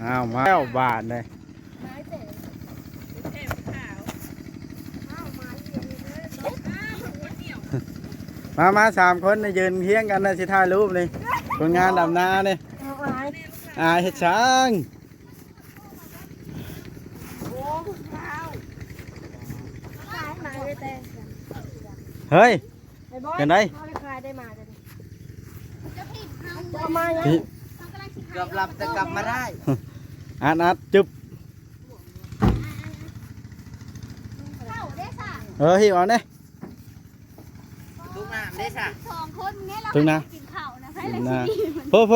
ອ້າວ ມາແລ້ວບາດນີ້ ມາ ມາສາມຄົນນີ້ ຢືນຮຽງກັນນະ ຊິຖ່າຍຮູບນີ້ ຄົນງານດຳນານີ້. ເອົາອາຍ ອາຍເຮັດຫຍັງ? ເຮີ້ຍ ຈັ່ງໃດ? ເອົາມາຫຍັງ? ເກືອບຫຼັບແຕ່ກັບມາໄດ້. ອັດ ອັດ ຈຶບ ເອີ ຫິ້ວເອົາແດ່. ຕຸກນ້ຳເດ້ຊະ ສອງຄົນນີ້ລະ ຕຶງນະ ກິນເຂົ້ານະ ໃຜລະຊິມີ ໂພ ໂພ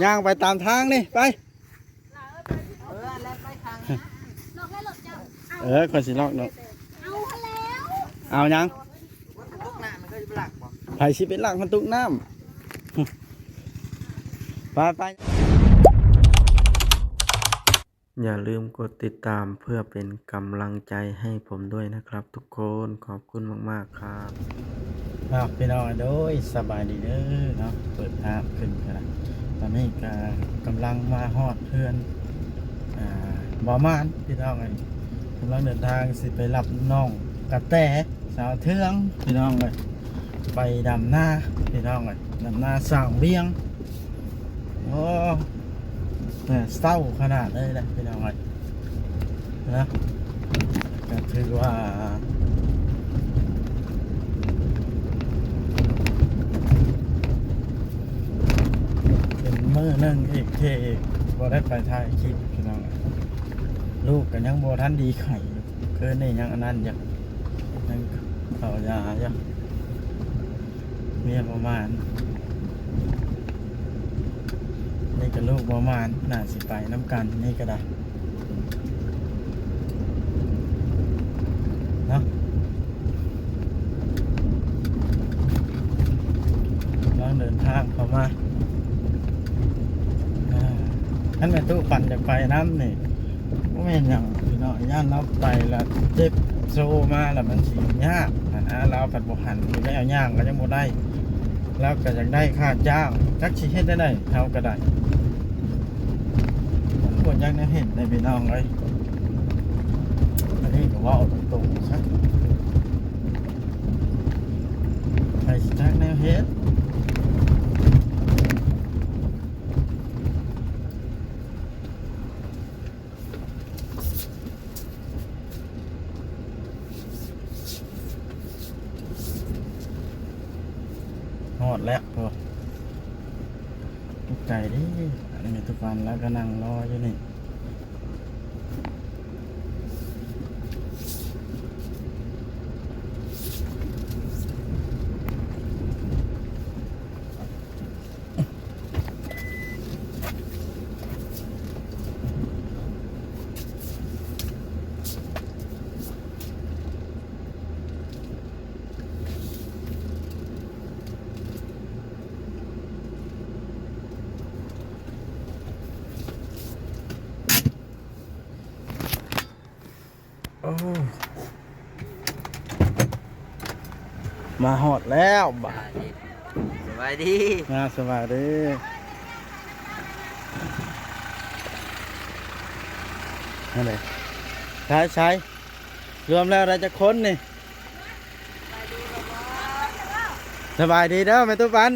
ຍ່າງໄປຕາມທາງນີ້ ໄປ. ເອີ ອັນນັ້ນໄປທາງ ເອີ ຂ້ອຍຊິລອກເນາະ. ເອົາຫັ້ນແລ້ວ ເອົາຫຍັງ? ຕຸກນ້ຳມັນກໍຊິໄປລັກບໍ່? ໃຜຊິໄປລັກມັນຕຸກນ້ຳ? ໄປ ໄປ. ຢ່າລືມກົດຕິດຕາມເພື່ອເປັນກຳລັງໃຈໃຫ້ຜົມດ້ວຍນະຄັບທຸກຄົນ. ຂອບຄຸນມາກໆຄັບ. ອ້າວ ພີ່ນ້ອງເອີຍ ໂດຍ ສະບາຍດີເດີເນາະ. ເປີດພາບຂຶ້ນກະ ຕອນນີ້ກະກຳລັງມາຮອດເຮືອນ ອ່າ ບ່າວມານ ພີ່ນ້ອງເອີຍ. ກຳລັງເດີນທາງຊິໄປຮັບນ້ອງກະແຕ ສາວເທືອງ ພີ່ນ້ອງເອີຍ ໄປດຳນາ ພີ່ນ້ອງເອີຍ ດຳນາສ້າງວຽງ. ໂອ້ ແຕ່ເຊົ້າຂະໜາດເລີຍນະ ພີ່ນ້ອງເອີຍ ນະ. ກໍຖືວ່າເປັນມື້ໜຶ່ງອີກທີ່ບໍ່ໄດ້ໄປຖ່າຍຄລິບ ພີ່ນ້ອງເອີຍ. ລູກກໍຍັງບໍ່ທັນດີໄຂ້ຢູ່ ຄືນນີ້ຍັງອັນນັ້ນຢູ່ ຍັງເຂົ້າຢາຢູ່. ເມຍບໍ່ມານ ນີ້ກໍລູກບໍ່ມານ ໜ້າຊິໄປນຳກັນ ນີ້ກໍໄດ້ເນາະ. ກຳລັງເດີນທາງເຂົ້າມາ ອ່າ ຄັນແມ່ຕູ້ປັນຢາກໄປນຳນີ້ ບໍ່ແມ່ນຫຍັງພີ່ນ້ອງ ຢ້ານລາວໄປລະເຈັບໂຊມາລະມັນຊິຍາກຫັ້ນນະ. ລາວພັດບໍ່ຫັນຢູ່ແລ້ວ ຍ່າງກໍຍັງບໍ່ໄດ້ ລາວກໍຢາກໄດ້ຄ່າຈ້າງ ຈັກຊິເຮັດແນວໃດ ເຮົາກໍໄດ້ ມັນບໍ່ຈັກແນວເຮັດເດ້ພີ່ນ້ອງເອີຍ. ອັນນີ້ກໍເວົ້າຕົງໆຊະ ໃຜຊິຈັກແນວເຮັດ. ຮອດແລ້ວ ໂອ້ ຕົກໃຈເດ້. ອັນນີ້ແມ່ນທຸກວັນ ລາວກໍນັ່ງລໍຢູ່ນີ້. ໂອ້ ມາຮອດແລ້ວບາດ. ສະບາຍດີ ອ່າ ສະບາຍດີ. ນັ້ນແຫຼະ ໃສໆ ລວມແລ້ວໄດ້ຈັກຄົນນີ້? ສະບາຍດີເດີແມ່ຕູ້ປັນ.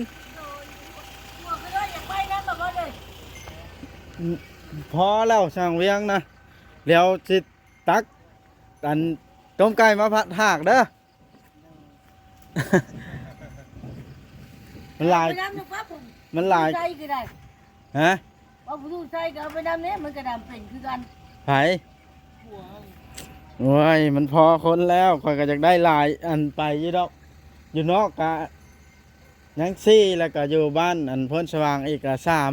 ພໍແລ້ວຊ່າງວຽງນະ ດຽວຊິຕັກອັນຕົ້ມໄກ່ມາພະຖາກເດີ. ມັນຫຼາຍ ເອົາໄປນຳຢູ່ປ້າ ມັນຫຼາຍ ໃສ່ກໍໄດ້ ຮະ ເອົາຜູ້ໃສ່ກໍເອົາໄປນຳແດ່ ມັນກໍດຳເປັນຄືກັນ. ໃຜ? ໂອ້ຍ ມັນພໍຄົນແລ້ວ ຂ້ອຍກໍຢາກໄດ້ຫຼາຍອັນໄປຢູ່ດອກ. ຢູ່ນອກກະຍັງສີ່ ແລ້ວກໍຢູ່ບ້ານອັນໂພນສະຫວ່າງອີກກະສາມ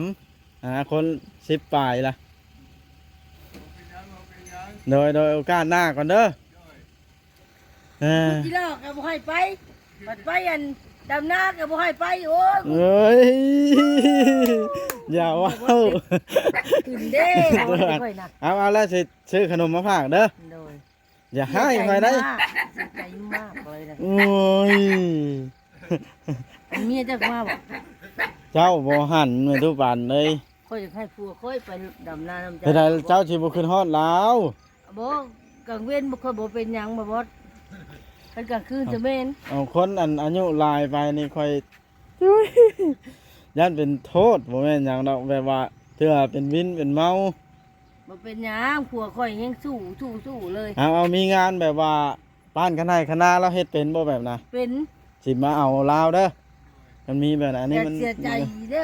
ຫາຄົນສິບປາຍລະ. ໂດຍ ໂດຍ ໂອກາດໜ້າກ່ອນເດີ. ເອີ ພຸດຈີ່ຫຼອກກໍບໍ່ໃຫ້ໄປ ບັດໄປອັນດຳນາກໍບໍ່ໃຫ້ໄປ. ໂອ້ຍ ເອີຍ ຢ່າເວົ້າ ຂຶ້ນເດ້ ຂ້ອຍນະ. ເອົາ ເອົາແລ້ວ ຊິຊື້ຂະໜົມມາຝາກເດີ. ໂດຍ ຢ່າຮ້າຍຂ້ອຍໄດ໋. ໃຈມາກເລີຍນະ. ໂອ້ຍ ເມຍເຈົ້າມາບໍ່? ເຈົ້າບໍ່ຫັນແມ່ຕູ້ປັນເອີຍ. ຂ້ອຍຢາກໃຫ້ຜົວຂ້ອຍໄປດຳນານຳເຈົ້າ. ເຮັດໃດເຈົ້າຊິບໍ່ຂຶ້ນຮອດລາວ? ບໍ່ ກາງເວັນບໍ່ ຂ້ອຍບໍ່ເປັນຫຍັງ ບໍ່ບອດ ຄັນກາງຄືນຈະແມ່ນ. ເອົາ ຄົນອັນອາຍຸຫຼາຍໄປນີ້ ຂ້ອຍຢ້ານເປັນໂທດ. ບໍ່ແມ່ນຫຍັງດອກ ແບບວ່າເທື່ອເປັນວິນເປັນເມົາ. ບໍ່ເປັນຫຍັງ ຜົວຂ້ອຍແຮງສູ້ ສູ້ ສູ້ເລີຍ. ເອົາ ເອົາ ມີງານແບບວ່າ ປານຄັນໄຮ່ຄັນນາ ລາວເຮັດເປັນບໍ່ແບບນະ? ເປັນ. ຊິມາເອົາລາວເດີ ມັນມີແບບນັ້ນ. ອັນນີ້ມັນ ຢ່າເສຍໃຈເດີ.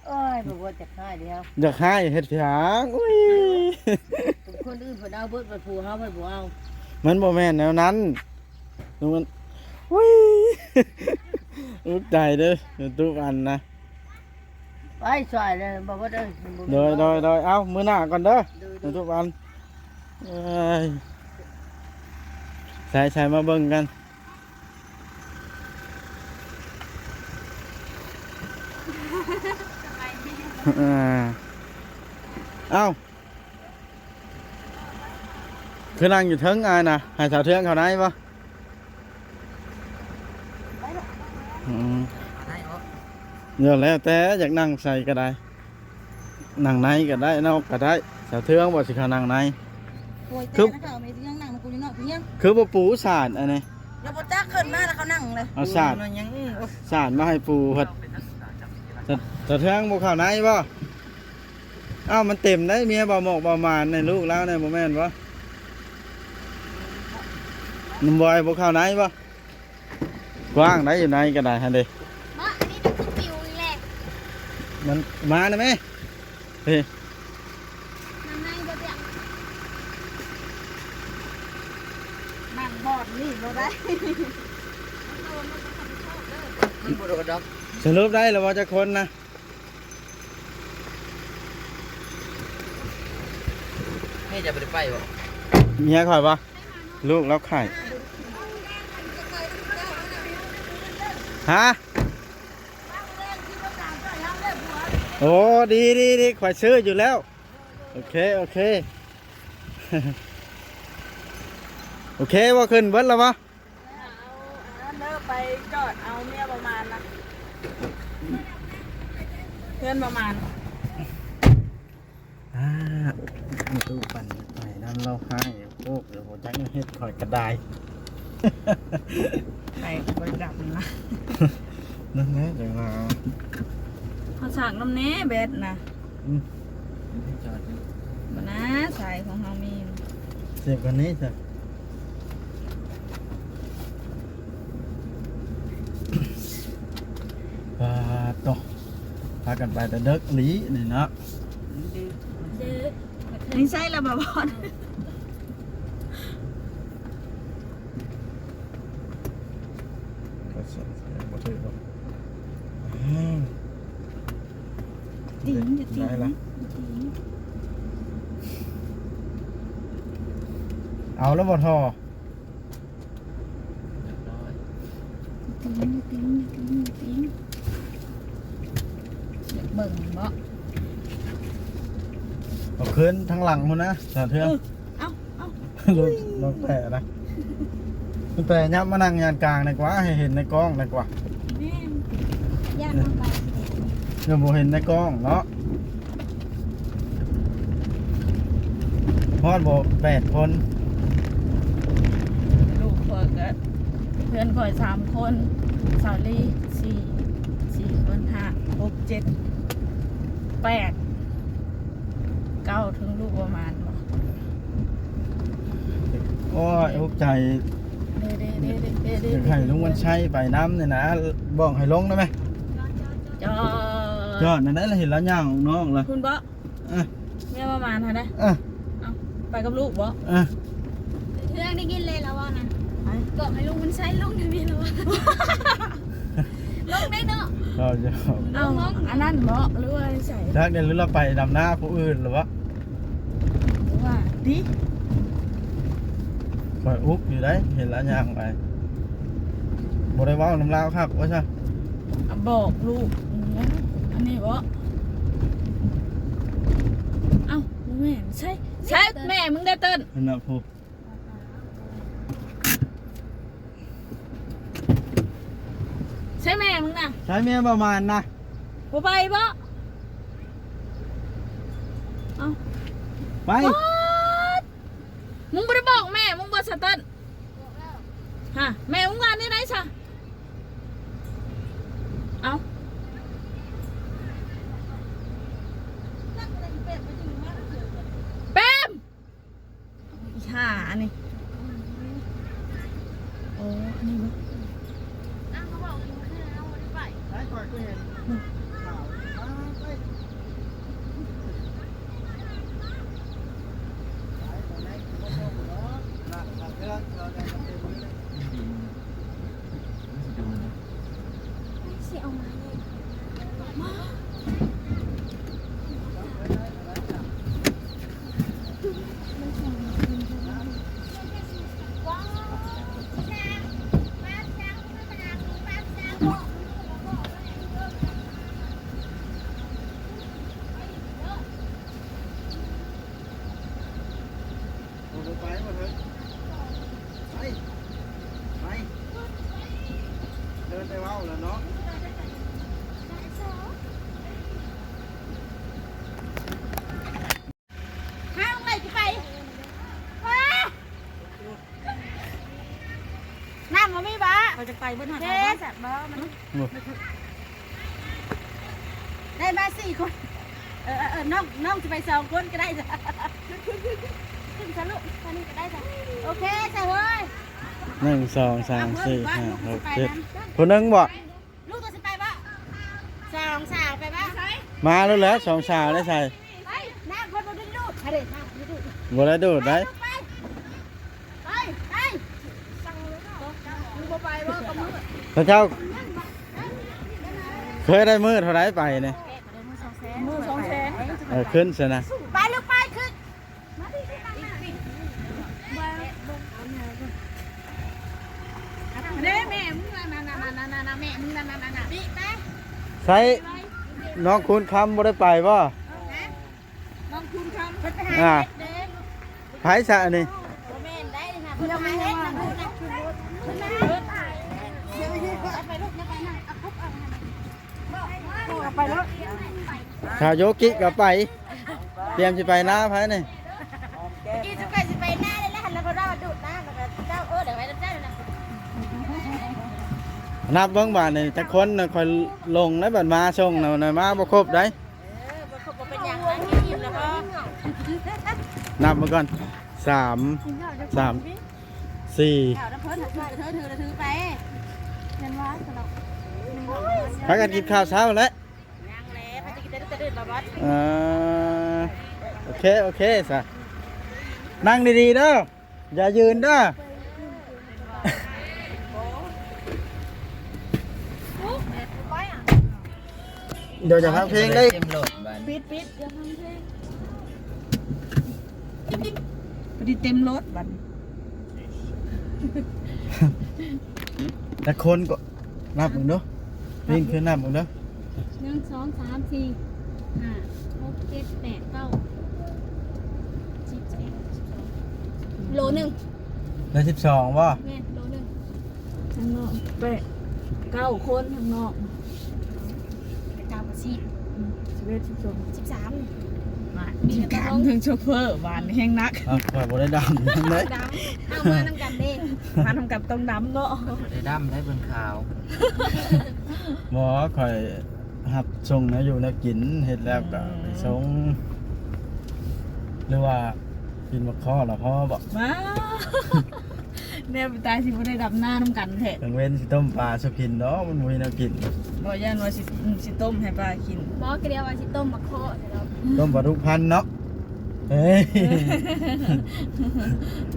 ໂອ້ຍ ບໍ່ວ່າຈັກຮ້າຍແລ້ວ ຢາກຮ້າຍເຮັດຫຍັງ? ອຸ້ຍ ຄົນອື່ນເພິ່ນເອົາເບິດ ບັດຜົວເຮົາເພິ່ນບໍ່ເອົາ. ມັນບໍ່ແມ່ນແນວນັ້ນ ມັນ ອຸ້ຍ ອຸກໃຈເດີ YouTube ອັນນະ. ໄປຊ່ອຍເລີຍ ບໍ່ວ່າເດີ. ໂດຍ ໂດຍ ໂດຍ ເອົາ ມື້ໜ້າກ່ອນເດີ ໂດຍ ໂດຍ ທຸກວັນ. ເອີຍ ໃສ່ ໃສ່ມາເບິ່ງກັນ. ເອີ ເອົ້າ ຄືນັ່ງຢູ່ເທິງອ້າຍນະ ໃຫ້ສາວເທືອງເຂົ້າໃນບໍ່? ອືມ ແລ້ວແຕ່ ຢາກນັ່ງໃສກໍໄດ້ ນັ່ງໃນກໍໄດ້ ນອກກໍໄດ້. ສາວເທືອງບໍ່ຊິເຂົ້ານັ່ງໃນ? ໂອ້ຍ ຄື ແຕ່ນະ ເຂົາມີທີ່ຍັງນັ່ງ ກູຢູ່ນອກ ເພິ່ນຍັງ ຄືບໍ່ປູສານອັນນີ້? ລາວບໍ່ຈັກ ຂຶ້ນມາແລ້ວເຂົານັ່ງເລີຍ. ເອົາສານ ນັ່ງຫຍັງ? ໂອ້ຍ ສານມາໃຫ້ປູເພິ່ນ. ສາ ສາວເທືອງບໍ່ເຂົ້າໃນບໍ່? ອ້າວ ມັນເຕັມໄດ໋ ເມຍບໍ່ໝອກບໍ່ໝານໃນລູກລາວນີ້ ບໍ່ແມ່ນບໍ່? ໜຸ່ມບອຍບໍ່ເຂົ້າໃນບໍ່? ກວ້າງໄດ໋ ຢູ່ໃນກໍໄດ້ຫັ້ນເດ້. ມາ ອັນນີ້ມັນຄືປິວອີກແຫຼະ. ມັນມານະແມ່. ເອີ ມາໃນບໍ່ເປັນຫຍັງ ນັ່ງບ່ອນນີ້ບໍ່ໄດ້. ມັນບໍ່ໂດນດອກ. ສະຫຼຸບໄດ້ແລ້ວບໍ່ ຈັກຄົນນະ? ແມ່ຈະບໍ່ໄດ້ໄປບໍ່? ເມຍຂ້ອຍບໍ່? ລູກລາວໄຂ້. ຮະ? ໂອ້ ດີ ດີ ດີ ຂ້ອຍຊື້ຢູ່ແລ້ວ. ໂອເຄ ໂອເຄ ໂອເຄບໍ່? ຂຶ້ນເບິດແລ້ວບໍ່? ເອົາອັນນັ້ນເດີ ໄປຈອດເອົາເມຍປະມານນະ ເພື່ອນປະມານ. ອ່າ ຕູ້ປັນໄປນຳລາວຮ້າຍໂພດ ບໍ່ຈັກເຮັດ ຂ້ອຍກະດາຍ ໄປບໍ່ໄດ້ດຳນະ. ນັ້ນແຫຼະ ຈັ່ງວ່າ ເຮົາສາກນຳແດ່ແບັດນະ. ອືມ ຈອດຢູ່ ບໍ່ນາ ສາຍຂອງເຮົາມີ ສຽບກັນນີ້ຊະ. ປາດໂທ້ ພາກັນໄປແຕ່ເດິກອີ່ຫຼີນີ້ເນາະ. ເດີ ເດີ ນີ້ໃຊ້ລະບໍ່ບອດ? ບໍ່ຖືກບໍ່? ອືມ ຕີນ ຢ່າຕີນ ໄດ້ລະ ຢ່າຕີນ. ເອົາລະບໍ່ທໍ່? ຢ່າຕີນ ຢ່າຕີນ ຢ່າຕີນ ຢ່າຕີນ. ຢາກເບິ່ງບໍ່? ເອົາຄືນທາງຫຼັງພຸ້ນນະ ສາເທືອງ. ເອີ ເອົາ ເອົາ ລົງແປນະ ແປ ຍັບມານັ່ງຍານກາງດີກວ່າ ໃຫ້ເຫັນໃນກ້ອງດີກວ່າ. ແມ່ນ ຢ້ານມັນໄປ ຍັງບໍ່ເຫັນໃນກ້ອງເນາະ. ຮອດບໍ່ ແປດຄົນ ລູກຂ້ອຍກະ ເພື່ອນຂ້ອຍສາມຄົນ ສາວລີສີ່ ສີ່ຄົນ ຫ້າ ຫົກ ເຈັດ ແປດ ເກົ້າ ເຖິງລູກປະມານບໍ່? ໂອ້ຍ ອຸກໃຈ ເດ້ ເດ້ ເດ້ ເດ້ ເດ້ ຢາກໃຫ້ລຸງວັນໄຊໄປນຳນີ້ນະ ບອກໃຫ້ລົງໄດ້ໄໝ? ຈອດ ຈອດ ນັ້ນໄດ໋ ລະເຫັນລາວຍ່າງອອກນອກລະ ພຸ້ນບໍ່? ເອີ ເມຍປະມານຫັ້ນນະ. ເອີ ເອົ້າ ໄປກັບລູກບໍ່? ເອີ ເທື່ອໄດ້ຍິນເລີຍລາວເວົ້ານະ ບອກໃຫ້ລຸງບຸນໄຊລົງນຳເມຍລາວ ລົງໄດ້ເນາະ. ເອົາ ອັນນັ້ນບໍ່ ຫຼືວ່າໃສ? ຈັກແດ່ ຫຼືລາວໄປດຳນາຜູ້ອື່ນລະບໍ່? ວ່າຕິ ຂ້ອຍອຸກຢູ່ໄດ໋ ເຫັນລາວຍ່າງໄປ ບໍ່ໄດ້ເວົ້ານຳລາວຄັກວ່າຊະ. ອາ ບອກລູກ ອັນນີ້ບໍ່? ເອົ້າ ບໍ່ແມ່ນ ໃຊ່ ໃຊ່ແມ່ມຶງເດ້ເຕີນ ຫັ້ນນະພຸ້ນ. ໃຊ່ແມ່ມຶງນະ? ໃຊ່ແມ່ປະມານນະ? ບໍ່ໄປບໍ່? ເອົ້າ ໄປ ປາດ ມຶງບໍ່ໄດ້ບອກແມ່ມຶງບໍ່ ສະເຕີນ? ຮະ ແມ່ມຶງວ່າແນວໃດຊະ? ເອົ້າ ແປມ! ອີຫ່າອັນນີ້ ໂອ້ ອັນນີ້ເນາະ ນາງເຂົາເວົ້າຢູ່ມື້ຄືນເຮົາບໍ່ໄດ້ໄປ ໄປ ຂ້ອຍກໍເຫັນ ອືມ ຂ່າວ ມາໄປ ໄປ ບໍ່ແມ່ນ ບໍ່ ບໍ່ ບໍ່ ລາກ ລາກເທື່ອ ເທື່ອໃດກໍເຕັມຢູ່ເດ້. ບໍ່ໄດ້ໄປບໍ່ເທີ້ນ ໄປ ໄປ ເທີ້ນໄດ້ເວົ້າແລ້ວເນາະ. ຫາໄປ ຊິໄປ ວ້າ ນ້ຳບໍ່ມີບໍ່? ເຂົາຈະໄປເບິດຫັ້ນ ເດ້ ບໍ່? ໄດ້ມາສີ່ຄົນ ເອີ ເອີ ເອີ ນ້ອງ ນ້ອງຊິໄປສອງຄົນກໍໄດ້ ຂຶ້ນຊະລູກ ອັນນີ້ກໍໄດ້ຈ້ະ ໂອເຄຊະເຮີ້ຍ ໜຶ່ງ ສອງ ສາມ ສີ່ ຫ້າ ຫົກ ເຈັດ ຜູ້ໜຶ່ງບໍ່? ລູກໂຕຊິໄປບໍ່? ສອງສາວໄປບໍ່? ມາໂລດແຫຼະ ສອງສາວໄດ້ໃສ? ໄປ ນ້ຳເພິ່ນບໍ່ໄດ້ດູດ ຫາເດ້ ນ້ຳບໍ່ໄດ້ດູດ ບໍ່ໄດ້ດູດໄດ໋ ໄປ ໄປ ໄປ ມຶງບໍ່ໄປບໍ່ ກໍມືດ ເຂົາເຈົ້າ ເຄີຍໄດ້ມື້ເທົ່າໃດໄປນີ້? ມື້ສອງແສນ ເອີ ຂຶ້ນຊະນະ ໄປລູກໄປ ຂຶ້ນ ມາພີ່ ມາພີ່ ມາພີ່ ເດ້ແມ່ມຶງນັ້ນ ແມ່ມຶງນັ້ນ ໄປ ໃສ ນ້ອງຄູນຄຳບໍ່ໄດ້ໄປບໍ່? ນ້ອງຄູນຄຳ ອ່າ ເພິ່ນໄປຫາເຫັດເດ້ ໃຜຊະອັນນີ້? ບໍ່ແມ່ນໄດ໋ ຫາເພິ່ນມາເຮັດນຳເພິ່ນນະ ເພິ່ນມາເຮັດ ໄປລູກ ຢ່າໄປນະ ເອົາ ເອົາ ເອົາໄປເນາະ ສາວໂຍກິກໍໄປ ຕຽມຊິໄປນາໃຜນີ້? ກີ້ຈຸກໄກ່ຊິໄປນາແລ້ວ ຫັ້ນລະ ເພິ່ນວ່າດູດນາ ແລ້ວກໍເຈົ້າ ເອີ ດຽວໄປນຳເຈົ້ານະ ນັບເບິ່ງບາດນີ້ຈັກຄົນນະ ຂ້ອຍຫຼົງແລ້ວ ບາດມາສົ່ງນະ ມາບໍ່ຄົບໄດ໋. ເອີ ບໍ່ຄົບບໍ່ເປັນຫຍັງ ກິນອີ່ມແລ້ວບໍ່? ນັບມາກ່ອນ ສາມ ສາມ ສີ່ ເອົານຳເພິ່ນ ຖື ຖື ຖື ຖືໄປ ແມ່ນວ່າຊັ້ນເນາະ ພາກັນກິນຂ້າວເຊົ້າແລ້ວ ຍັງແຫຼະ ພາກັນກິນແຕ່ດຶກແຕ່ດື່ນບໍ່ບອດ ເອີ ໂອເຄ ໂອເຄຊະ ນັ່ງດີໆເດີ. ຢ່າຢືນເດີ ດຽວຈະຟັງເພງເດ້ ປິດ ປິດ ຢ່າຟັງເພງ ພໍດີເຕັມລົດບັດ ຈັກຄົນກໍ ນັບເບິ່ງດູ ເພງ ຄືນັບເບິ່ງດູ ໜຶ່ງ ສອງ ສາມ ສີ່ ຫ້າ ຫົກ ເຈັດ ແປດ ເກົ້າ ສິບ ສິບເອັດ ສິບສອງ ໂລໜຶ່ງ ໄດ້ສິບສອງບໍ່? ແມ່ນ ໂລໜຶ່ງ ທາງນອກແປດ ເກົ້າຄົນ ທາງນອກ ເກົ້າ ສິບ ສິບເອັດ ສິບສອງ ສິບສາມ ມາ ມີແຕ່ ກາງ ທັງໂຊເຟີ ບາດນີ້ແຮງໜັກ ເອົ້າ ຂ້ອຍບໍ່ໄດ້ດຳເດ້ ດຳ ເອົາມານຳກັນເດ້ ມານຳກັນຕ້ອງດຳເນາະ ບໍ່ໄດ້ດຳໄດ້ ເພິ່ນຂາວ ບໍ່ ຂ້ອຍ ຮັບສົ່ງແນວຢູ່ແນວກິນ ເຮັດແລ້ວກໍ ອືມ ໄປສົ່ງ ຫຼືວ່າກິນໝາກຄໍ່ລະພໍບໍ່? ວ້າ ແນວຕາຍຊິບໍ່ໄດ້ດຳນານຳກັນແທ້ ກາງເວັນຊິຕົ້ມປາສູ່ກິນດອກ ມັນບໍ່ມີແນວກິນ ບໍ່ ຢ້ານວ່າຊິ ອືມ ຊິຕົ້ມໃຫ້ປາກິນ ບໍ່ ກໍດຽວວ່າຊິຕົ້ມໝາກຄໍ່ ຕົ້ມປາດຸກພັນເນາະ. ເອີຍ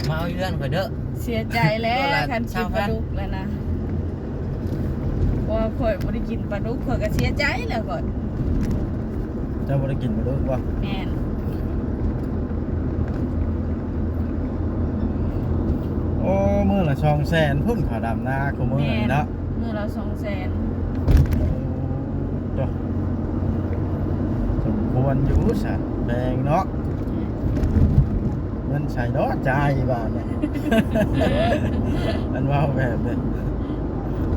ມາເຮືອນຂ້ອຍເດີ ເສຍໃຈແລ້ວ ຄັນກິນປາດຸກແລ້ວນະ ເພາະວ່າຂ້ອຍບໍ່ໄດ້ກິນປາດຸກ ຂ້ອຍກໍເສຍໃຈແລ້ວຂ້ອຍ ເຈົ້າບໍ່ໄດ້ກິນປາດຸກບໍ່? ແມ່ນ ໂອ້ ມື້ລະສອງແສນພຸ້ນ ເຂົາດຳນາຄູ່ມື້ນີ້ເນາະ ແມ່ນ ມື້ລະສອງແສນ ໂອ້ ໂຕ ສົມຄວນຢູ່ຊະ ແພງເນາະ ເງິນໃສເນາະຈ່າຍບາດນີ້ ມັນເວົ້າແບບນີ້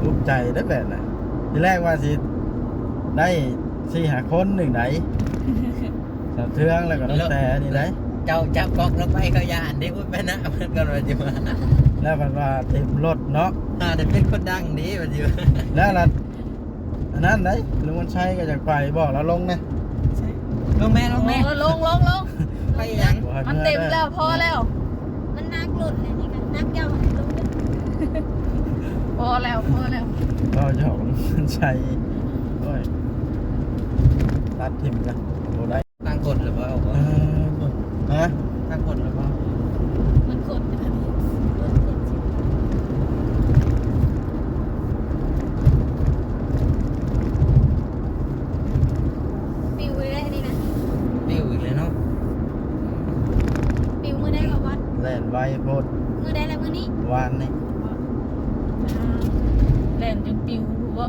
ທຸກໃຈເດ້ແບບນັ້ນ ທີແລກວ່າຊິໄດ້ສີ່ຫ້າຄົນໜຶ່ງໃດ ສະເທືອງແລ້ວກໍຕັ້ງແຕ່ນີ້ໄດ໋ ເຈົ້າຈັບກອກລົງໄປ ເຂົາຢ້ານເດ້. ໂອ້ຍ ໄປນະ ເພິ່ນກໍວ່າຢູ່ ແລ້ວເພິ່ນວ່າເຕັມລົດເນາະ ຫາໄດ້ເປັນຄົນດັງເດ້ວ່າຢູ່ ແລ້ວລະ ອັນນັ້ນໄດ໋ ລຸງວັນໄຊກໍຢາກໄປ ບອກລາວລົງແດ່ ລົງແມ່ ລົງແມ່ ເອີ ລົງ ລົງ ລົງ ໄປຫຍັງ? ມັນເຕັມແລ້ວ ພໍແລ້ວ ມັນໜັກລົດແລ້ວ ນີ້ກໍໜັກເຈົ້າ ລົງເດີ້ ພໍແລ້ວ ພໍແລ້ວ ເວົ້າຫຍອກລຸງວັນໄຊ ໂອ້ຍ ຕັດຖິ້ມກັນ ບໍ່ໄດ້ ຕັ້ງກົດຫຼືບໍ່? ເອີ ຮະ? ຕັ້ງກົດຫຼືບໍ່? ມັນກົດຢູ່ຫັ້ນ ປິວອີກແລ້ວນີ້ນະ ປິວອີກແລ້ວເນາະ ປິວມື້ໃດວະວັດ? ແລ່ນໄວໂພດ ມື້ໃດລະມື້ນີ້? ວານນີ້ ອ່າ ແລ່ນຈົນປິວບໍ່?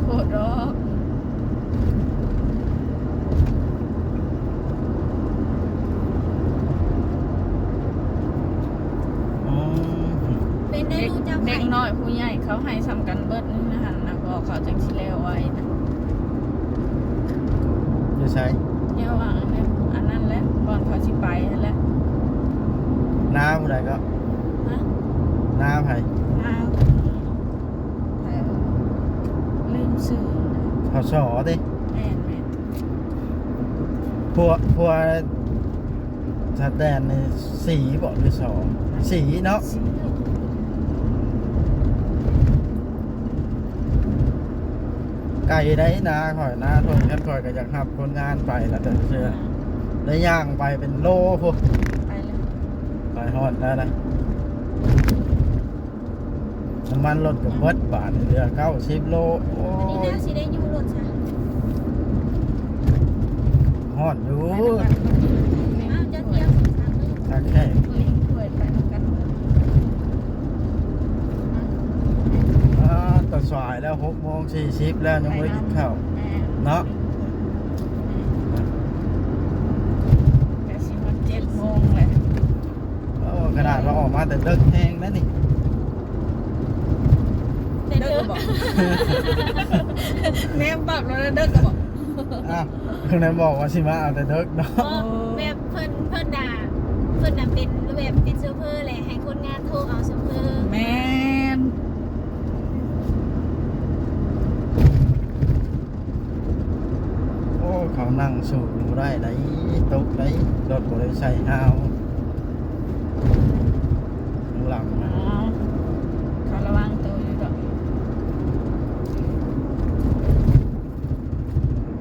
ໂພດດອກ ອໍ ເປັນໄດ້ ເດັກ ລູກເຈົ້າ ເດັກນ້ອຍຜູ້ໃຫຍ່ເຂົາໃຫ້ສ່ຳກັນເບິດ ນີ້ນະຫັ້ນນະ ພໍ່ເຂົາຈັ່ງຊິແລ້ວໄວນະ ຢູ່ໃສ? ແນວວ່າອັນນັ້ນ ອັນນັ້ນແຫຼະ ບ່ອນເຂົາຊິໄປຫັ້ນແຫຼະ ນາຜູ້ໃດກໍ? ຮະ? ນາໃຜ? ນາ ໃຜວະ? ລືມຊື່ ທ.ສ. ຕິ? ແມ່ນໆ ຜົວ ຜົວ ສະແຕນນີ້ ສີບໍ ຫຼື ສອ ສີເນາະ ສີ ໄກໄດ໋ນາຂ້ອຍ ນາທົ່ງ ຄັນຂ້ອຍກໍຢາກຮັບຄົນງານໄປລະ ແຕ່ເທື່ອ ໄດ້ຍ່າງໄປເປັນໂລພຸ້ນ ໄປແລ້ວ ໄປຮອດແລ້ວນະ. ນ້ຳມັນລົດກໍເບິດ ບາດນີ້ເຫຼືອເກົ້າສິບໂລ ໂອ້ຍ ອັນນີ້ໜ້າຊິໄດ້ຢູ່ລົດຊະ ຮອດຢູ່ ອ້າວ ເຈົ້າທ່ຽວສອງສາມມື້ ຄັກແທ້ ເອີ ໄປນຳກັນ ອ່າ ແຕ່ສາຍແລ້ວ ຫົກໂມງສີ່ສິບແລ້ວ ຍັງບໍ່ໄດ້ກິນເຂົ້າ ແມ່ນ ເນາະ ແມ່ນ ກະຊິຮອດເຈັດໂມງແລ້ວ. ໂອ້ ຂະໜາດວ່າອອກມາແຕ່ເດິກແຮງນະນີ້ ແຕ່ເດິກ ເດີກບໍ່? ແນມປັບແລ້ວເດີກບໍ່? ອ້າວ ເພິ່ນໄດ້ບອກວ່າຊິມາເອົາແຕ່ເດິກເນາະ ເອີ ແບບເພິ່ນ ເພິ່ນນະ ເພິ່ນນະເປັນແບບເປັນໂຊເຟີແຫຼະ ໃຫ້ຄົນງານໂທເອົາໂຊເຟີ ແມ່ນ ໂອ້ ເຂົານັ່ງສູງບໍ່ໄດ້ໃດ໋ ຕົກໃດ໋ ລົດບໍ່ໄດ້ໃສ່ຮາວ ຂ້າງຫຼັງນະ ເຂົາລະວັງໂຕຢູ່ດອກ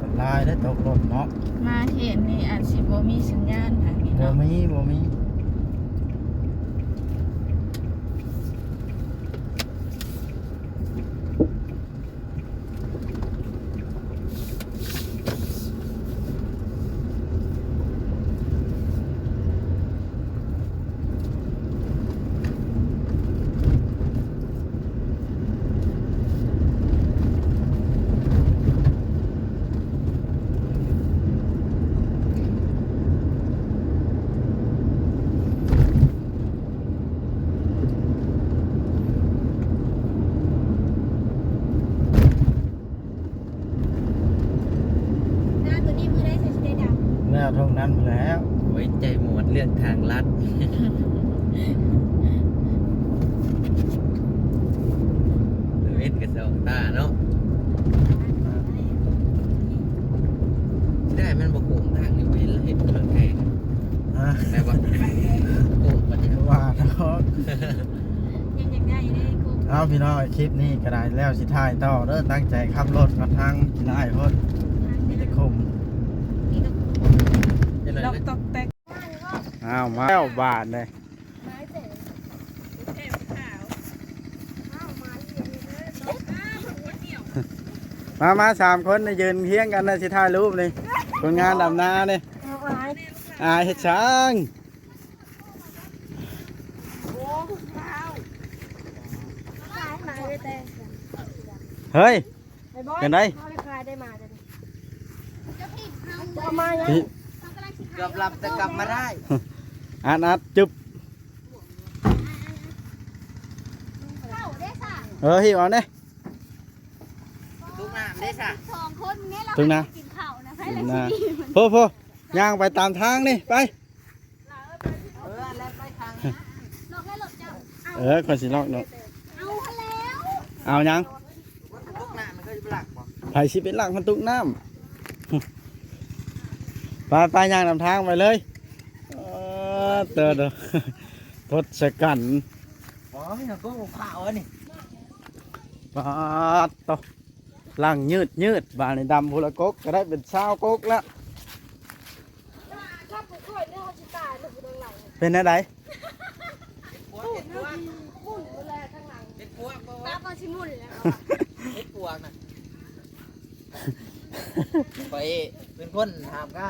ອັນຕະລາຍເດ້ ຕົກລົດເນາະ ມາເຂດນີ້ອາດຊິບໍ່ມີສັນຍານທາງນີ້ ບໍ່ ເນາະ ມີ ບໍ່ມີ. ນາໂຕນີ້ມື້ໃດໃສ່ຊິໄດ້ດຳ? ແລ້ວທົ່ງນັ້ນແລ້ວ ໄວ້ໃຈໝວດເລື່ອງທາງລັດ ເວັນກະສອງຕາເນາະ ໄດ້ແມ່ນບໍ່ໂກງທາງນີ້ ເຫັນເຮັດເຄື່ອງແພງ ຮະ ໄດ້ບໍ່? ໂກງປະເດ ວ່າເນາະ. ຍັງຢາກໄດ້ເດ້ ເອົາ ພີ່ນ້ອງ ຄລິບນີ້ກໍໄດ້ແລ້ວ ຊິຖ່າຍຕໍ່ເດີ ຕັ້ງໃຈຂັບລົດມາທາງຂີ້ຮ້າຍໂພດ ມີແຕ່ຂຸມ ດອກຕອກແຕກ. ອ້າວ ມາແລ້ວບາດນີ້ ມາ ມາ ສາມຄົນນີ້ ຢືນຮຽງກັນນະ ຊິຖ່າຍຮູບນີ້ ຄົນງານດຳນານີ້ ເອົາ ອາຍ ອາຍເຮັດຫຍັງ? ເຮີ້ຍ ຈັ່ງໃດ? ເອົາມາຍັງ? ເກືອບຫຼັບແຕ່ກັບມາໄດ້ ອັດ ອັດ ຈຶບ ເອີ ຫິ້ວເອົາແດ່. ທຸກນ້ຳເດ້ຊະ ສອງຄົນນີ້ລະ ທຸກນ້ຳ ກິນ ນະ ໂພ ໂພ ຍ່າງໄປຕາມທາງນີ້ ໄປ ເອີ ອັນນັ້ນໄປທາງນີ້ ເອີ ຂ້ອຍຊິລອກເນາະ ເອົາຫັ້ນແລ້ວ ເອົາຫຍັງ? ຕົກນ້ຳມັນກໍຊິໄປລັກບໍ່? ໃຜຊິໄປລັກມັນຕົກນ້ຳ? ໄປ ໄປ ຍ່າງນຳທາງໄປເລີຍ ເອີ ເຕີ ທົດສະກັນ ບໍ່ ມີແຕ່ກົກຂາວອັນນີ້ ປາດໂຕ ຫຼັງຍືດໆ ບາດນີ້ດຳພຸລະກົກ ກໍໄດ້ເປັນຊາວກົກແລ້ວ ເປັນແນວໃດ? ເຮັດປວກນະ ຂ້ອຍເປັນຄົນຫາບກ້າ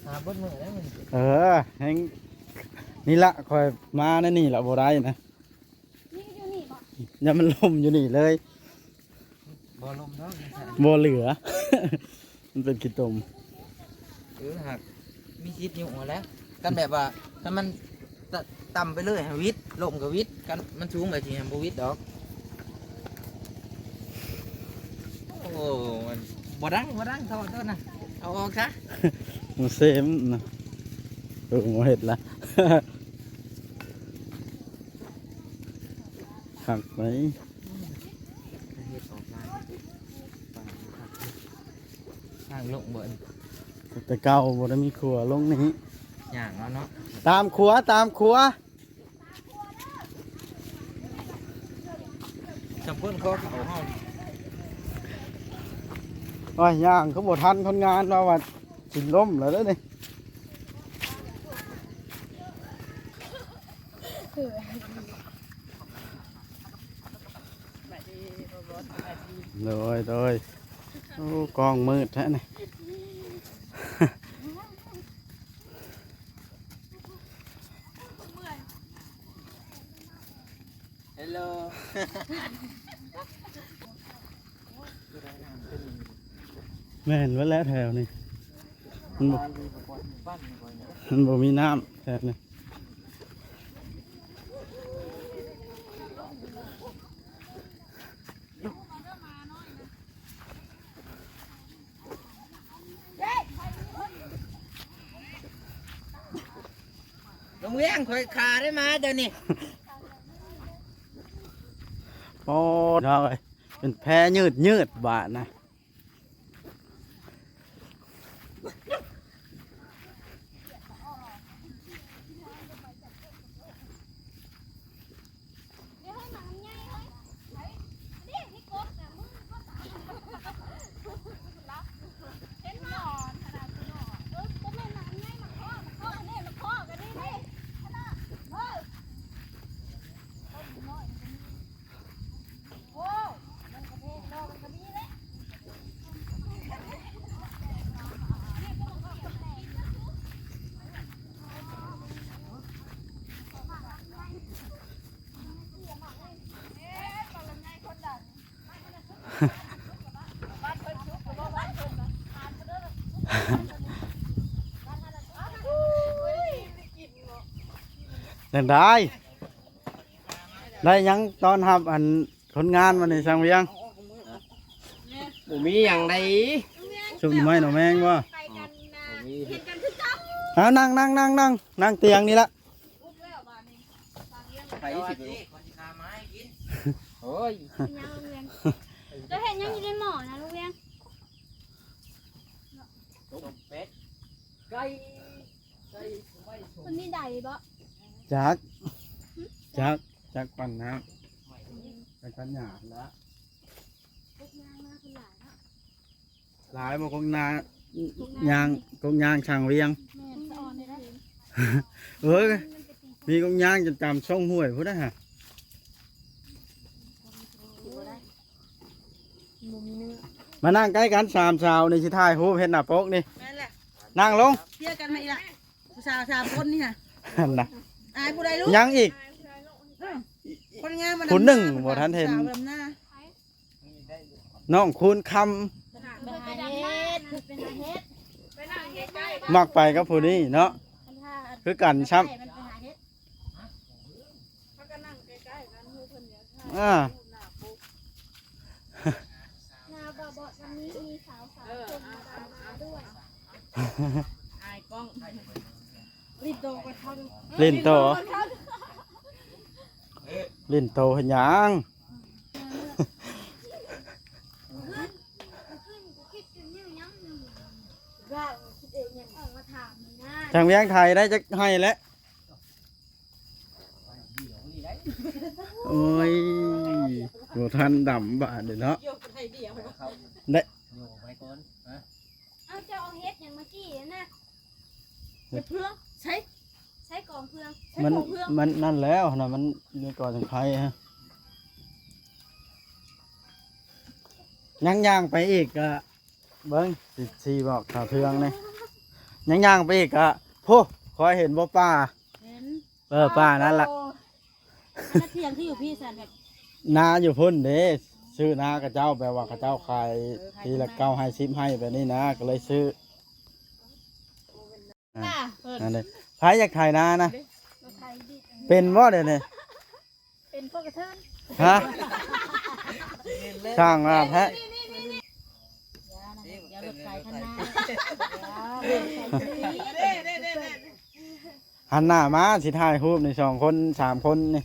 ຫາບເບິດມື້ແລ້ວ ເອີ ແຮງ ນີ້ລະ ຂ້ອຍມາໃນນີ້ລະບໍ່ໄດ້ນະ ນີ້ຢູ່ນີ້ບໍ່? ຍາມມັນລົມຢູ່ນີ້ເລີຍ ບໍ່ລົມດອກ ບໍ່ເຫຼືອ ມັນເປັນຂີ້ຕົມ ເອີ ຫາກມີສິດຢູ່ຫັ້ນແຫຼະ ຄັນແບບວ່າ ຄັນມັນຕະ ຕ່ຳໄປເລີຍຫາຫວິດ ລົມກໍຫວິດ ຄັນມັນສູງໄປຊິຫາບໍ່ຫວິດດອກ ໂອ້ ມັນບໍ່ດັງ ບໍ່ດັງ ຖອດໂດດນະ ເອົາອອກຊະ ບໍ່ເຊມນະ ເອີ ບໍ່ເຮັດລະ ຄັກໄປ ເຮັດອອກມາ ທາງລົງເບິ່ງ ແຕ່ເກົ່າບໍ່ໄດ້ມີຂົວລົງນີ້ ຍ່າງເອົາເນາະ ຕາມຂົວ ຕາມຂົວ ຈຳເພິ່ນຂໍເຂົ້າເຮົາ ໂອ້ຍ ຍ່າງຄືບໍ່ທັນຄົນງານ ວ່າວ່າຊິລົ້ມແລ້ວເດ້ນີ້ ໂດຍ ໂດຍ ໂອ້ ກ້ອງມືດແທ້ນີ້ ເຮລໂລ ແມ່ນເບິດແລ້ວແຖວນີ້ ມັນບໍ່ ມັນບໍ່ມີນ້ຳແຖວນີ້ ລຸງວຽງ ຂ້ອຍຂາໄດ້ມາເຈົ້ານີ້ ໂອ້ ເປັນແພຍືດໆ ບາດນະ. ຈັ່ງໃດ ໄດ້ຫຍັງຕ້ອນຮັບອັນຄົນງານມື້ນີ້ ຊ່າງວຽງ? ບໍ່ມີຫຍັງໃດ ຊຸບໜໍ່ໄມ້ໜໍ່ແມງບໍ່? ບໍ່ມີ ເອົາ ນັ່ງ ນັ່ງ ນັ່ງ ນັ່ງ ນັ່ງຕຽງນີ້ລະ. ໃຜຊິໄປ ໂອ້ຍ ເຈົ້າເຮັດຫຍັງຢູ່ໃນໝໍ້ນະ ລຸງວຽງ? ຕົ້ມເປັດ ໄກ່ ໃສ່ໄມ້ ມັນມີໃດບໍ່? ຈັກ ຈັກ ຈັກປັ່ນນ້ຳ ຈັກປັ່ນຫຍ້າລະ ກົກຍາງມາເພິ່ນຫຼາຍເນາະ ຫຼາຍບໍ່ ກົກນາ ກ ຍາງ ກົກຍາງຊ່າງວຽງ ແມ່ນ ສະອອນເດ້ ເອີຍ ມີກົກຍາງຈົນຈຳຊ່ອງຫ້ວຍພຸ້ນນະ ບໍ່ໄດ້ ບໍ່ມີເນື້ອ ມານັ່ງໃກ້ກັນສາມສາວນີ້ ຊິຖ່າຍຮູບເຮັດໜ້າປົກນີ້ ແມ່ນແຫຼະ ນັ່ງລົງ ເພຍກັນມາອີກລະ ຜູ້ສາວສາມຄົນນີ້ນະ ຫັ້ນນະ ອາຍຜູ້ໃດລູກ ຍັງອີກ ເອີ ຄົນງາມມັນ ຜູ້ໜຶ່ງບໍ່ທັນເຫັນ ສາວດຳນາ ນ້ອງຄູນຄຳ ເປັນຫາເຮັດ ເປັນຫາເຮັດ ມັກໄປກັບຜູ້ນີ້ເນາະ ຄືກັນຊ້ຳ ເພິ່ນເປັນຫາເຮັດ ພາກັນນັ່ງໃກ້ໆກັນ ໝູ່ເພິ່ນເດ ອ່າ ໜ້າບໍ່ ບໍ່ ມັນມີ ມີສາວ ສາວ ເອີ ອາຍກ້ອງ ຫຼິ້ນໂຕໄປເທົ່າ ຫຼິ້ນໂຕ ຫຼິ້ນໂຕເຮັດຫຍັງ? ວ່າຄິດເອງຫຍັງ ອອກມາຖາມນີ້ນະ ທາງວຽງໄທໄດ້ຈັກໄຮ່ແລ້ວ? ໂອ້ຍ ບໍ່ທັນດຳບາດນີ້ເນາະ ໄດ້ ເອົາ ເຈົ້າເອົາເຫັດຫຍັງມາກີ້ນະ? ເຫັດເຜືອກ ໃສ່ ໃສ່ກອງເຜືອກ ໃສ່ ມັນ ກອງເຜືອກ ມັນນັ້ນແລ້ວນະ ມັນມີກອງໄຟຮະ ຍັງຍ່າງໄປອີກກະ ເບິ່ງ ຊິ ຊິບອກສາວເທືອງນີ້ ຍັງຍ່າງໄປອີກກະ ໂພ ຄອຍເຫັນບໍ່ປ່າ? ເຫັນ ເອີ ປ່ານັ້ນລະ ອັນນັ້ນຖຽງທີ່ຢູ່ພີ້ຊັ້ນ ແບບ ນາຢູ່ພຸ້ນເດ້ ຊື້ນາເຂົາເຈົ້າ ແບບວ່າເຂົາເຈົ້າຂາຍ ເອີ ຂາຍ ທີລະ ເກົ້າໄຮ່ ສິບໄຮ່ ແບບນີ້ນະ ກໍເລີຍຊື້ ອ່າ ນັ້ນເດ້ ໃຜຢາກໄຖນານະ? ເປັນບໍ່ດຽວນີ້? ເປັນພວກກະເທີນ ຮະ? ຊ່າງວ່າແທ້ ດຽວລົດໄຖຄັນໜ້າ ຫັນໜ້າມາ ຊິຖ່າຍຮູບນີ້ ສອງຄົນ ສາມຄົນນີ້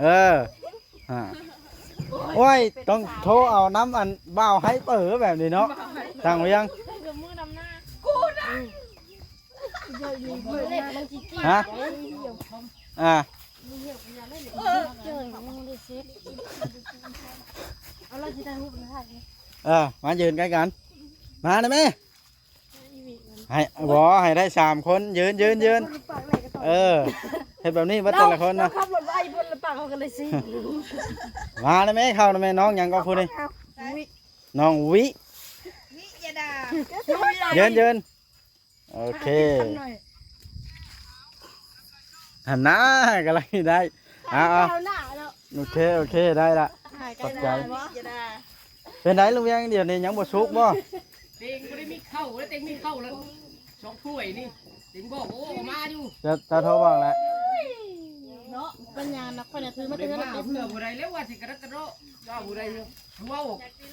ເອີ ອ່າ ໂອ້ຍ ຕ້ອງໂທເອົານຳອັນບ່າວໄຮເປີແບບນີ້ເນາະ ທາງວຽງ ຮະ? ອ່າ ເອີ ມາຢືນໃກ້ກັນ ມານະແມ່ ໃຫ້ ບໍ່ ໃຫ້ໄດ້ສາມຄົນ ຢືນ ຢືນ ຢືນ ເອີ ເຮັດແບບນີ້ເບິດແຕ່ລະຄົນນະ ເຮົາຂັບລົດໄວ ເພິ່ນລະປາກເຮົາກໍເລີຍຊິ ມານະແມ່ ເຂົ້ານະແມ່ ນ້ອງຫຍັງກໍຜູ້ນີ້ ນ້ອງວິ ວິຍະດາ ຢືນ ຢືນ ໂອເຄ ຫັນໜ້າ ກຳລັງໄດ້ ເອົາ ເອົາ ໂອເຄ ໂອເຄ ໄດ້ລະ ຂອບໃຈ ເປັນໃດລຸງວຽງ ດຽວນີ້ຍັງບໍ່ສຸກບໍ່? ເຕັງບໍ່ໄດ້ມີເຂົ້າ ແລ້ວເຕັງມີເຂົ້າແລ້ວ ສອງຖ້ວຍນີ້ ເຕັງບອກ ໂອ້ ມາຢູ່ ຈະ ຈະໂທບອກແຫຼະ ເນາະ ປັນຍານະ ຂ້ອຍນະ ຖືມາແຕ່ເຮືອນ ເພື່ອຜູ້ໃດແລ້ວວ່າຊິກະດະກະເດາະ ວ່າຜູ້ໃດ ເວົ້າ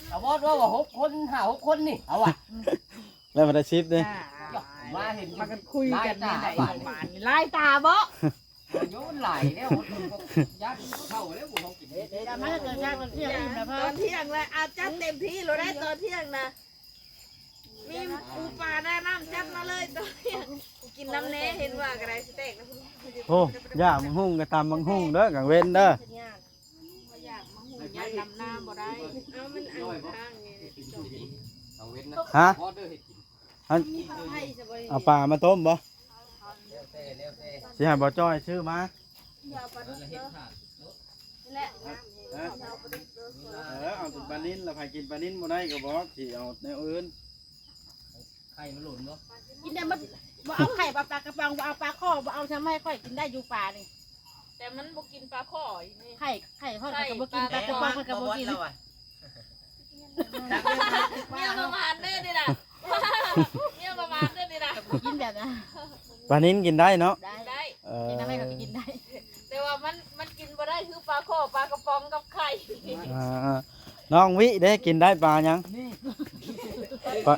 ເອົາ ເວົ້າ ເວົ້າ ຫົກຄົນ ຫ້າຫົກຄົນນີ້ ເອົາວ່າ ແລ້ວມາໄດ້ສິບເດ້ ອ່າ ມາເຫັນ ພາກັນຄຸຍກັນນີ້ໄດ້ ຫຼາຍຕາບໍ່? ໂຍນຫຼາຍແລ້ວ ຢ້ານເຂົ້າແລ້ວ ບໍ່ເຮົາກິນ ຢ່າມາເກີດການຕອນທ່ຽງອີກແລ້ວ ຕອນທ່ຽງແລ້ວ ເອົາ ຈັດເຕັມທີ່ໂລດໄດ໋ ຕອນທ່ຽງນະ ມີປູປາໜ້ານ້ຳ ຈັດມາເລີຍຕອນທ່ຽງ ກິນນຳແດ່ ເຫັນວ່າກໍໄດ້ ຊິແຕກແລ້ວ ໂອ້ ຢາກໝາກຫຸ່ງກໍຕຳໝາກຫຸ່ງເດີ ກາງເວັນເດີ ບໍ່ຢາກໝາກຫຸ່ງ ຢ້ານດຳນາບໍ່ໄດ້ ເອົາ ມັນອັນຂ້າງນີ້ ເອົາເວັນນະ ຮະ? ອັນ ເອົາປາມາຕົ້ມບໍ່? ຊິໃຫ້ບໍ່ຈ້ອຍຊື້ມາ ເອີ ເອົາແຕ່ປານິນ ລະໃຜກິນປານິນບໍ່ໄດ້ກໍບອກ ຊິເອົາແນວອື່ນ ໄຂ່ມັນຫຼູນບໍ່? ກິນໄດ້ໝົດ ບໍ່ເອົາໄຂ່ ບໍ່ເອົາປາກະປ໋ອງ ບໍ່ເອົາປາຄໍ່ ບໍ່ເອົາ ທຳໃຫ້ຂ້ອຍກິນໄດ້ຢູ່ປານີ້ ແຕ່ມັນບໍ່ກິນປາຄໍ່ອີກນີ້ ໄຂ່ ໄຂ່ຂ້ອຍ ໄຂ່ ຂ້ອຍກໍບໍ່ກິນ ປາກະປ໋ອງຂ້ອຍກໍບໍ່ກິນ ເມຍປະມານເດີນີ້ນະ ເມຍປະມານເດີນີ້ນະ ກິນແບບນັ້ນ ປານິນກິນໄດ້ເນາະ ໄດ້ ເອີ ກິນນຳໃຜກໍກິນໄດ້ ແຕ່ວ່າມັນ ມັນກິນບໍ່ໄດ້ຄືປາຄໍ່ ປາກະປ໋ອງກັບໄຂ່ ອ່າ ນ້ອງວິເດ້ ກິນໄດ້ປາຫຍັງ? ປາ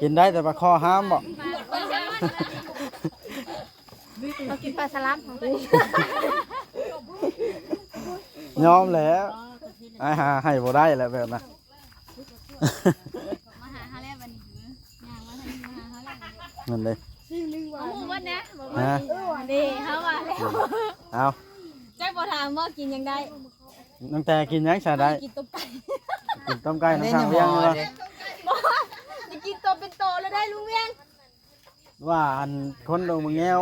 ກິນໄດ້ແຕ່ປາຄໍ່ ຫ້າມບໍ່? ເຮົາກິນປາສະລາມ ຍອມແລ້ວ ອ້າຍຫາໃຫ້ບໍ່ໄດ້ແລ້ວແບບນັ້ນ ມາຫາເຮົາແລ້ວບັດນີ້ ຍ່າງມາທາງນີ້ ມາຫາເຮົາແລ້ວບັດນີ້ ນັ້ນເດ້ ເຮົາຮູ້ໝົດນະ ບອກວ່າ ຮະ ເດ້ ເຮົາວ່າແລ້ວ ເອົາ ຈັກບໍ່ຖາມບໍ່ ກິນຫຍັງໄດ້? ນ້ອງແຕ່ກິນຫຍັງຊະໄດ້? ກິນຕົ້ມໄກ່ ກິນຕົ້ມໄກ່ນຳທາງວຽງບໍ່? ບໍ່ ໄດ້ກິນໂຕເປັນໂຕແລ້ວໄດ໋ລຸງວຽງ ວ່າອັນຄົນດົງມະແງວ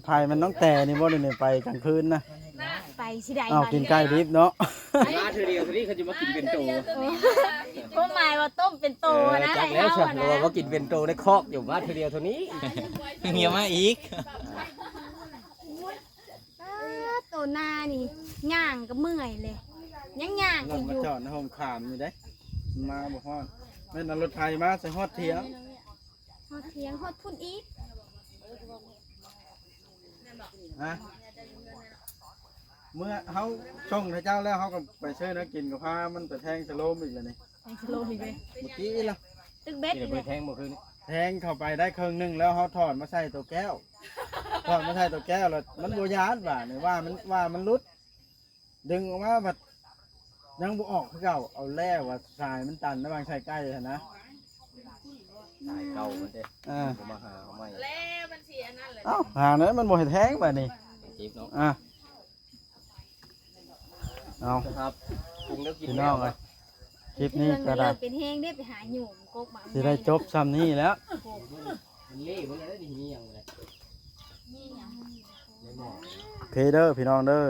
ໃຜມັນນ້ອງແຕ່ນີ້ບໍ່ ໄດ້ໄປກາງຄືນນະ? ໄປຊິໄດ້ ເອົາ ກິນໄກ່ດິບເນາະ ມາເທື່ອດຽວເທົ່ານີ້ ເຂົາຈະມາກິນເປັນໂຕ ຄວາມໝາຍວ່າຕົ້ມເປັນໂຕນະ ເອີ ຈັກແລ້ວ ໃຫ້ເຮົານະ ວ່າກິນເປັນໂຕໃນຄອກຢູ່ ມາເທື່ອດຽວເທົ່ານີ້ ຍັງມາອີກ ອ້າ ໂຕໜ້ານີ້ຍ່າງກໍເມື່ອຍເລີຍ ຍັງຍ່າງອີກຢູ່ ມາຈອດໃນຮ່ມຂາມຢູ່ເດ້ ມາບໍ່ຮອດ ແມ່ນເອົາລົດໄຖມາໃສ່ຮອດຖຽງ ຮອດຖຽງ ຮອດພຸ້ນອີກ ຮະ ເມື່ອເຮົາສົ່ງໃຫ້ເຈົ້າແລ້ວ ເຮົາກໍໄປຊື້ແນວກິນ ກໍພາມັນໄປແທງສະໂລມອີກແລ້ວນີ້ ແທງສະໂລມອີກເດ້ ເມື່ອກີ້ລະ ຕຶກເບັດ ກິນ ນີ້ ເປີດແທງມື້ຄືນນີ້ ແທງເຂົ້າໄປໄດ້ເຄິ່ງໜຶ່ງແລ້ວ ເຮົາຖອນມາໃສ່ຕົວແກ້ວ ຖອນມາໃສ່ຕົວແກ້ວແລ້ວ ມັນບໍ່ຢ້ານບາດນີ້ ວ່າມັນ ວ່າມັນຫຼຸດ ດຶງອອກມາບັດຍັງບໍ່ອອກຄືເກົ່າ. ເອົາແລ້ວວ່າສາຍມັນຕັນລະຫວ່າງໄສ້ໄກ່ຫັ້ນນະ ສາຍເກົ່າມັນເດ້ ເອີ ບໍ່ມາຫາເອົາໃໝ່ ແລ້ວມັນຊິອັນນັ້ນແຫຼະ ເອົ້າ ຫາແນວມັນບໍ່ໃຫ້ແທງບາດນີ້ ເຈັບເນາະ ອ່າ ເອົາ ຄັບ ປຸງແນວກິນ ພີ່ນ້ອງເອີຍ ຄລິບນີ້ກໍໄດ້ ເປັນເລື່ອງເປັນແຮງເດ້ ໄປຫາຫຍຸ້ງກົກມາ ຊິໄດ້ຈົບຊ່ຳນີ້ແລ້ວ ມັນເລະເບິດແລ້ວ ນີ້ມີຫຍັງບໍ່ໄດ້ ມີຫຍັງ ໂອເຄເດີພີ່ນ້ອງເດີ.